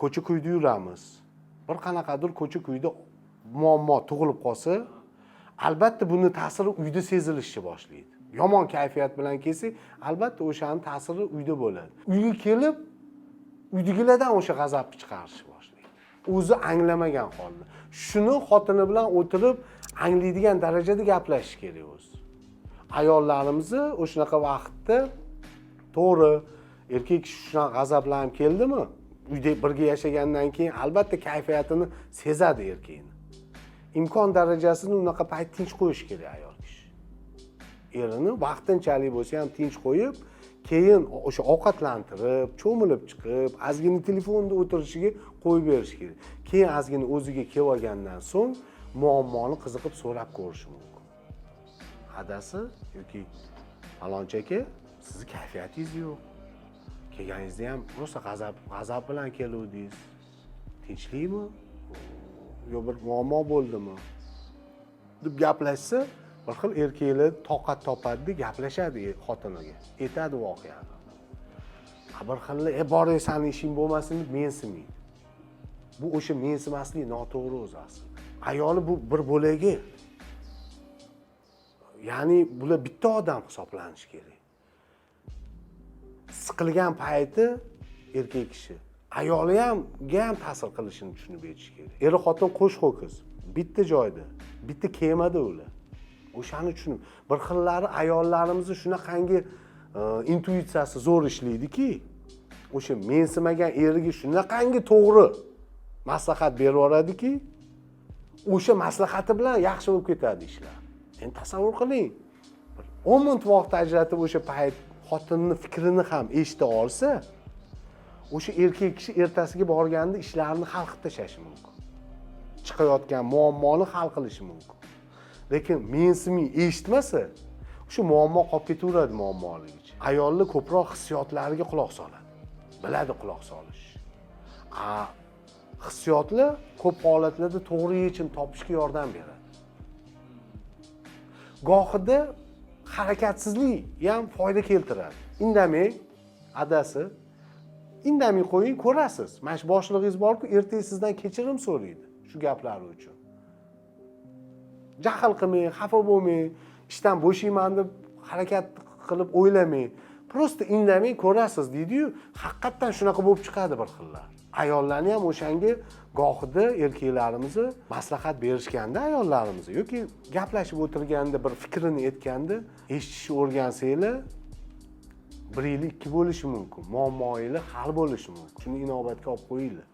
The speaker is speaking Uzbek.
Ko'cha kuyda yuramiz, bir qanaqadir ko'cha kuyda muammo tug'ilib qolsa, albatta buni ta'siri uyda sezilishni boshlaydi. Yomon kayfiyat bilan kelsak, albatta o'shani ta'siri uyda bo'ladi. Uyga kelib, uydagilardan o'sha g'azabni chiqarishni boshlaydi o'zi anglamagan holda. Shuni xotini bilan o'tirib anglaydigan darajada gaplashish kerak o'zi. Ayollarimizni o'shanaqa vaqtda, to'g'ri, erkak kishi shunaqa g'azablanib keldimi, uyda birga yashagandan keyin albatta kayfiyatini sezadi erkakni. Imkon darajasini unaqa payt tinch qo'yish kerak ayol kishi erini. Vaqtinchalik bo'lsa ham tinch qo'yib, keyin o'sha ovqatlantirib, cho'milib chiqib, ozgina telefonda o'tirishiga qo'yib berish kerak. Keyin ozgina o'ziga kelib olgandan so'ng muammoni qiziqib so'rab ko'rishi mumkin: "Adasi yoki falonchi aka, sizni kayfiyatingiz yo'q, kelganingizda ham rosa g'azab bilan keluvdingiz, tinchlikmi yo bir muammo bo'ldimi?" deb gaplashsa, bir xil erkaklar toqat topadida, gaplashadi xotiniga, aytadi voqeani. A bir xillar "E, boray, sani ishing bo'lmasin" deb mensimaydi. Bu o'sha mensimaslik noto'g'ri o'zi aslida. Ayoli bu bir bo'lagi, ya'ni bular bitta odam hisoblanishi kerak. Siqilgan payti erkak kishi ayoli hamga ham ta'sir qilishini tushunib yetish kerak. Er xotin qo'sh ho'kiz, bitta joyda, bitta kemada ular. O'shani tushunib, bir xillari ayollarimizni shunaqangi intuitsiyasi zo'r ishlaydiki, o'sha mensimagan eriga shunaqangi to'g'ri maslahat berib yuboradiki, o'sha maslahati bilan yaxshi bo'lib ketadi ishlar. Endi tasavvur qiling, bir 10 minut vaqt ajratib, o'sha payt xotinni fikrini ham eshita olsa, o'sha erkak kishi ertasiga borganda ishlarini hal qilib tashlashi mumkin, chiqayotgan muammoni hal qilishi mumkin. Lekin mensimay eshitmasa, o'sha muammo qolib ketaveradi muammoligicha. Ayollar ko'proq hissiyotlariga quloq soladi, biladi quloq solish. A hissiyotlar ko'p holatlarda to'g'ri yechim topishga yordam beradi. Gohida harakatsizlik ham foyda keltiradi. Indamang, adasi, indamay qo'ying, ko'rasiz, mana shu boshlig'ingiz borku, ertaga sizdan kechirim so'raydi shu gaplari uchun. Jahl qilmang, xafa bo'lmang, ishdan bo'shayman deb harakat qilib o'ylamang, просто indamang, ko'rasiz, deydiyu, haqiqatdan shunaqa bo'lib chiqadi. Bir xillar ayollarni ham o'shanga gohida erkaklarimizni maslahat berishganda ayollarimiz yoki gaplashib o'tirganda, bir fikrini aytganda eshitishni o'rgansanglar, bir yil ikki bo'lishi mumkin, muammoinglar hal bo'lishi mumkin. Shuni inobatga olib qo'yinglar.